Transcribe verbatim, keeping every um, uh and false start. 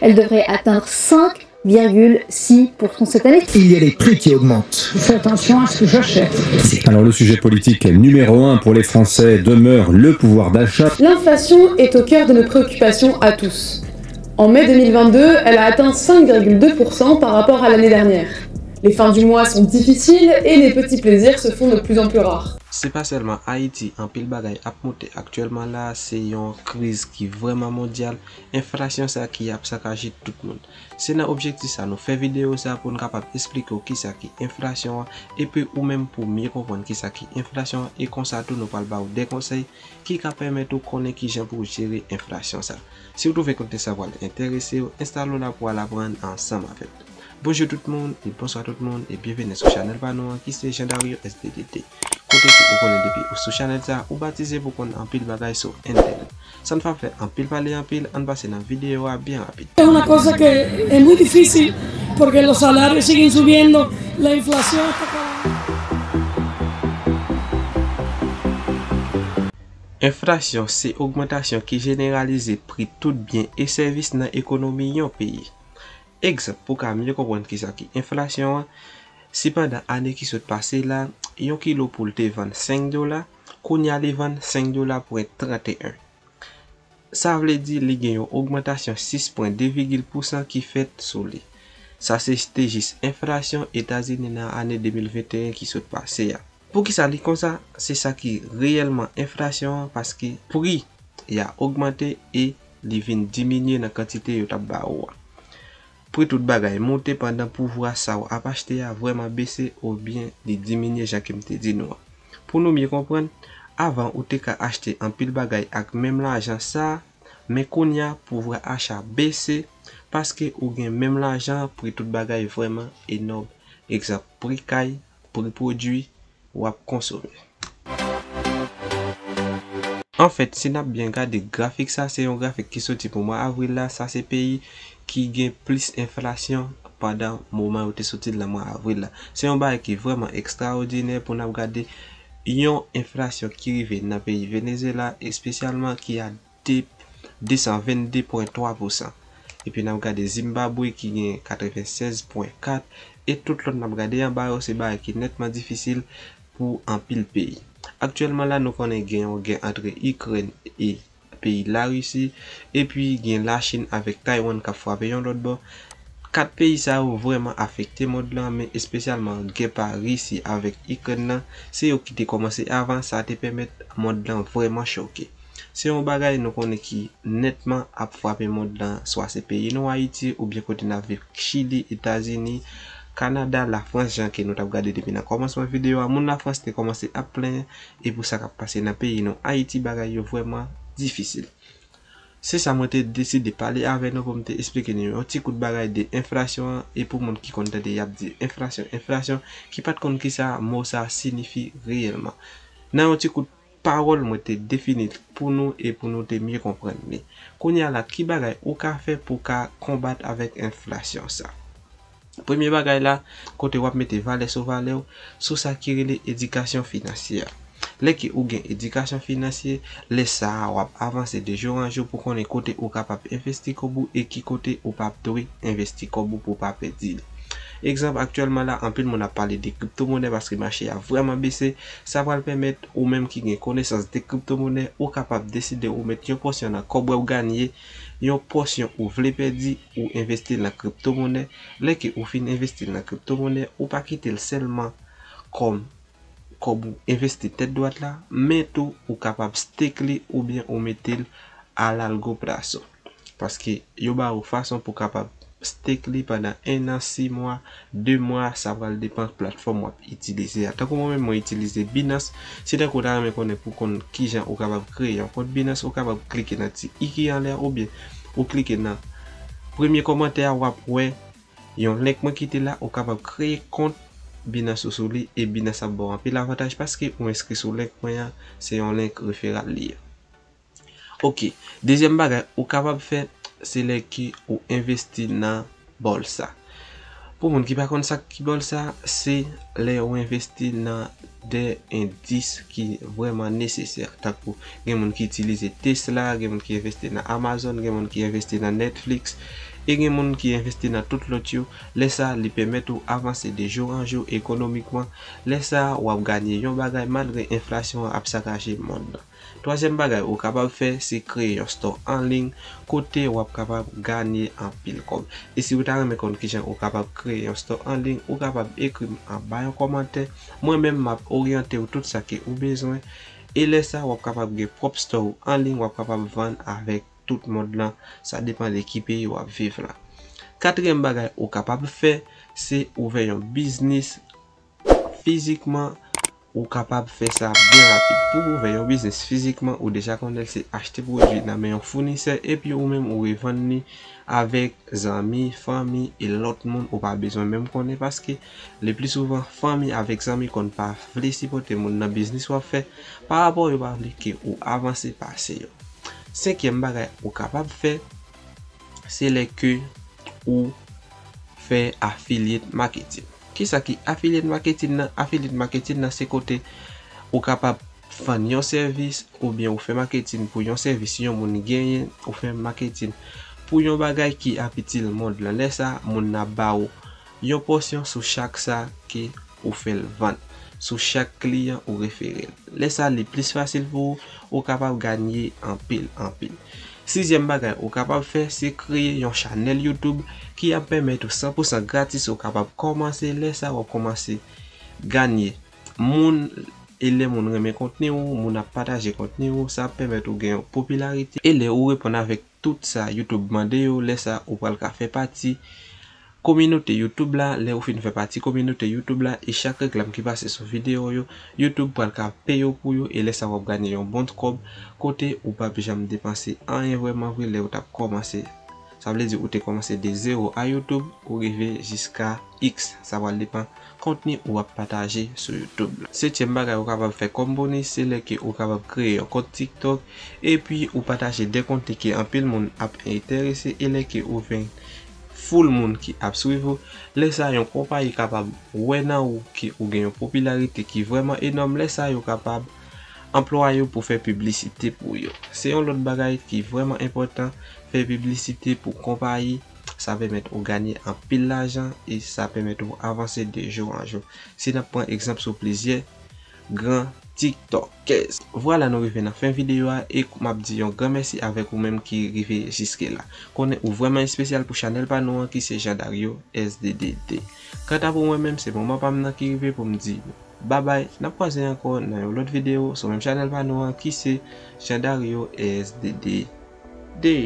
Elle devrait atteindre cinq virgule six pour cent cette année. Il y a les prix qui augmentent. Je fais attention à ce que j'achète. Alors le sujet politique numéro un pour les Français demeure le pouvoir d'achat. L'inflation est au cœur de nos préoccupations à tous. En mai deux mille vingt-deux, elle a atteint cinq virgule deux pour cent par rapport à l'année dernière. Les fins du mois sont difficiles et les petits plaisirs se font de plus en plus rares. Se pa sèlman Ayiti, anpil bagay ap moute aktyèlman la, se yon kriz ki vrèman mondyal. Enflasyon sa ki ap sakaje tout moun. Se nan objektif sa nou fè videyo sa pou n kapab esplike w kisa ki enflasyon an, epi ou menm pou w mye konprann kisa ki enflasyon an, e konsa tou nou pral ba w de konsèy ki ka pèmèt ou konnen kijan pou w jere enflasyon sa. Si w twouve kontni sa pral enterese w, enstale w la pou w al aprann ansanm avè m. Bonjou tout moun, e bonswa tout moun, e byenveni sou chanèl pa nou an ki se Jean Dario S D D T. Kote ke ou konnen depi ou sou chanèl sa, ou batize pou konn anpil bagay sou entènèt. San n pa fè anpil pale anpil, ann pase nan videyo a byen rapid. Es una cosa que es muy difícil porque los salarios siguen subiendo, la inflación está acabando. Enflasyon se ogmantasyon ki jeneralize pri tout byen e sèvis nan ekonomi yon peyi. Egzanp, pou w ka mye konprann kisa ki enflasyon an, si pandan ane ki sot pase la, yon kilo poul te vann senk dola, kounye a li vann senk dola pwen trannteyen. Sa vle di li gen yon ogmantasyon sis pwen de vigil pousan ki fèt sou li. Sa se te jis enflasyon Etazini nan ane de mil venteyen ki sot pase a. Poukisa li konsa? Se sa ki reyèlman enflasyon an, paske pri a ogmante e li vin diminye nan kantite yo t ap ba ou a. Pri tout bagay moute pandan pouvwa sa w ap achte a vrèman bese oubyen li diminye jan ke m te di nou an. Pou nou mye konprann, avan ou te ka achte anpil bagay ak menm lajan sa a, men kounye a pouvwa acha bese paske ou gen menm lajan an, pri tout bagay vrèman enòm. Egzanp, pri kay, pri pwodui w ap konsome. Anfèt, si n ap byen gade grafik sa, se yon grafik ki soti pou mwa avril la. Sa se peyi ki gen plis enflasyon pandan moman yo te soti l nan mwa avril la. Se yon bagay ki vrèman ekstraòdinè pou n ap gade yon enflasyon ki rive nan peyi Venezyela, espesyalman ki a de, de san vennde pwen twa pousan. Epi n ap gade Zimbabwe ki gen katrevennsèz pwen kat, e tout lòt n ap gade anba yo, se bagay ki nètman difisil pou anpil peyi. Aktyèlman la, nou konnen gen yon gè antre Ikrèn e peyi Larisi, epi gen Lachin avèk Taiwan k ap frape yon lòt bò. Kat peyi sa yo vrèman afekte mond lan, men espesyalman gè pa Risi avèk Ikrèn nan, se yo ki te kòmanse avan, sa te pèmèt mond lan vrèman choke. Se yon bagay nou konnen ki nètman ap frape mond lan, swa se peyi nou Ayiti, oubyen kote n ap viv, Chili, Etazini, Kanada, Lafrans, jan ke nou t ap gade depi nan kòmansman videyo a. Moun Lafrans te kòmanse ap plenyen, e pou sa k ap pase nan peyi nou Ayiti, bagay yo vrèman difisil. Se sa mwen te deside pale avè nou pou m te esplike nou yon ti kout bagay de enflasyon an, e pou moun ki konn tande y ap di enflasyon, enflasyon, ki pa t konn kisa mo sa siyifi reyèlman. Nan yon ti kout pawòl, mwen te defini l pou nou e pou nou te mye konprann li. Kounye a la, ki bagay ou ka fè pou w ka konbat avèk enflasyon sa? Premye bagay la, kote w ap mete valè sou valè w, sou sa ki rele edikasyon finansyè. Lè ke ou gen edikasyon finansyè, lè sa a w ap avanse de jou an jou pou konnen kote ou kapab envesti kòb ou e ki kote ou p ap dwe envesti kòb ou pou w pa pèdi l. Egzanp, aktyèlman la, anpil moun ap pale de kriptomonè paske mache a vrèman bese. Sa pral pèmèt ou menm ki gen konesans de kriptomonè, ou kapab deside ou met yon pòsyon nan kòb ou ganye, yon pòsyon ou vle pèdi, ou envesti l nan kriptomonè. Lè ke ou fin envesti l nan kriptomonè, ou pa kite l sèlman kòm kòb ou envesti tèt dwat la, men tou ou kapab stake li oubyen ou mete l a largo plazo. Paske yo ba ou fason pou w kapab stake li pandan en an, sis mwa, de mwa, sa pral depann platfòm w ap itilize a. Tankou mwen menm, mwen itilize Binance. Si tankou w ta renmen konnen pou konn kijan ou kapab kreye yon kont Binance, ou kapab klike nan ti i ki anlè a oubyen ou klike nan premye kòmantè a, w ap wè yon link mwen kite la, ou kapab kreye kont Binance ou sou li, e Binance ap ba w anpil avantaj paske ou enskri sou link mwen an, se yon link referral li ye. Ok, dezyèm bagay ou kapab fè, se lè ke ou envesti nan bòlsa. Pou moun ki pa konn sa ki bòlsa, se lè ou envesti nan de endis ki vrèman nesesè. Tankou gen moun ki itilize Tesla, gen moun ki envesti nan Amazon, gen moun ki envesti nan Netflix, e gen moun ki envesti nan tout lòt yo, lè sa a, li pèmèt ou avanse de jou an jou ekonomikman. Lè sa a, w ap ganye yon bagay malgre enflasyon an ap sakaje mond lan. Twazyèm bagay ou kapab fè, se kreye yon store an liy kote w ap kapab ganye anpil kòb. E si w ta renmen konn kijan ou kapab kreye yon store an liy, ou kapab ekri m anba yon kòmantè. Mwen menm, m ap oryante w tout sa ke ou bezwen. E lè sa a, w ap kapab gen pwòp store ou an liy, w ap kapab vann avèk tout mond lan. Sa depann de ki peyi w ap viv la. Katriyèm bagay ou kapab fè, se ouvè yon biznis fizikman. Ou kapab fè sa byen rapid. Pou w ouvè yon biznis fizikman, ou deja konnen l se achte pwodui nan men yon founisè, epi ou menm ou revann li avèk zanmi, fanmi e lòt moun ou pa bezwen menm konnen, paske le pli souvan, fanmi avèk zanmi konn pa vle sipòte moun nan biznis w ap fè, pa rapò yo pa vle ke ou avanse pase yo. Senkyèm bagay ou kapab fè, se lè ke ou fè affiliate marketing. Kisa ki affiliate marketing nan? Affiliate marketing nan se kote ou kapab vann yon sèvis, oubyen ou fè marketing pou yon sèvis yon moun genyen, ou fè marketing pou yon bagay ki ap itil mond lan. Lè sa a, moun nan ap ba ou yon pòsyon sou chak sa ke ou fè l vann, sou chak kliyan ou refere l. Lè sa a, li plis fasil pou ou, ou kapab ganye anpil, anpil. Sizyèm bagay ou kapab fè, se kreye yon chanèl YouTube ki ap pèmèt ou san pou san gratis, ou kapab kòmanse. Lè sa a, w ap kòmanse ganye moun, e lè moun renmen kontni ou, moun ap pataje kontni ou, sa ap pèmèt ou gen yon popilarite. E lè ou reponn avèk tout sa YouTube mande yo, lè sa a ou pral ka fè pati kominote YouTube la. Lè ou fin fè pati kominote YouTube la, e chak reklam ki pase sou videyo yo, YouTube pral ka peye w pou yo, e lè sa a w ap ganye yon bon kòb, kote ou p ap janm depanse anyen vrèman vre lè ou t ap kòmanse. Sa vle di ou te kòmanse de zewo a YouTube, ou rive jiska X. Sa pral depann kontni ou ap pataje sou YouTube la. Setyèm bagay ou kapab fè kòm bonis, se lè ke ou kapab kreye yon kont TikTok, epi ou pataje de kontni ke anpil moun ap enterese, e lè ke ou jwenn foul moun ki ap swiv ou, lè sa a yon konpayi kapab wè nan ou ke ou gen yon popilarite ki vrèman enòm, lè sa a yo kapab anplwaye w pou fè piblisite pou yo. Se yon lòt bagay ki vrèman enpòtan, fè piblisite pou konpayi, sa pèmèt ou ganye anpil lajan e sa pèmèt ou avanse de jou an jou. Si n ap pran egzanp sou plizyè gran TikTokers. Vwala, nou rive nan fen videyo a e m ap di yon gran mèsi avèk ou menm ki rive jiske la. Konnen ou vrèman espesyal pou chanèl pa nou an ki se Jean Dario S D D D. Kanta pou mwen menm, se moman pa m nan ki rive pou m di babay, n ap kwaze ankò nan yon lòt videyo sou menm chanèl pa nou an ki se Jean Dario S D D D.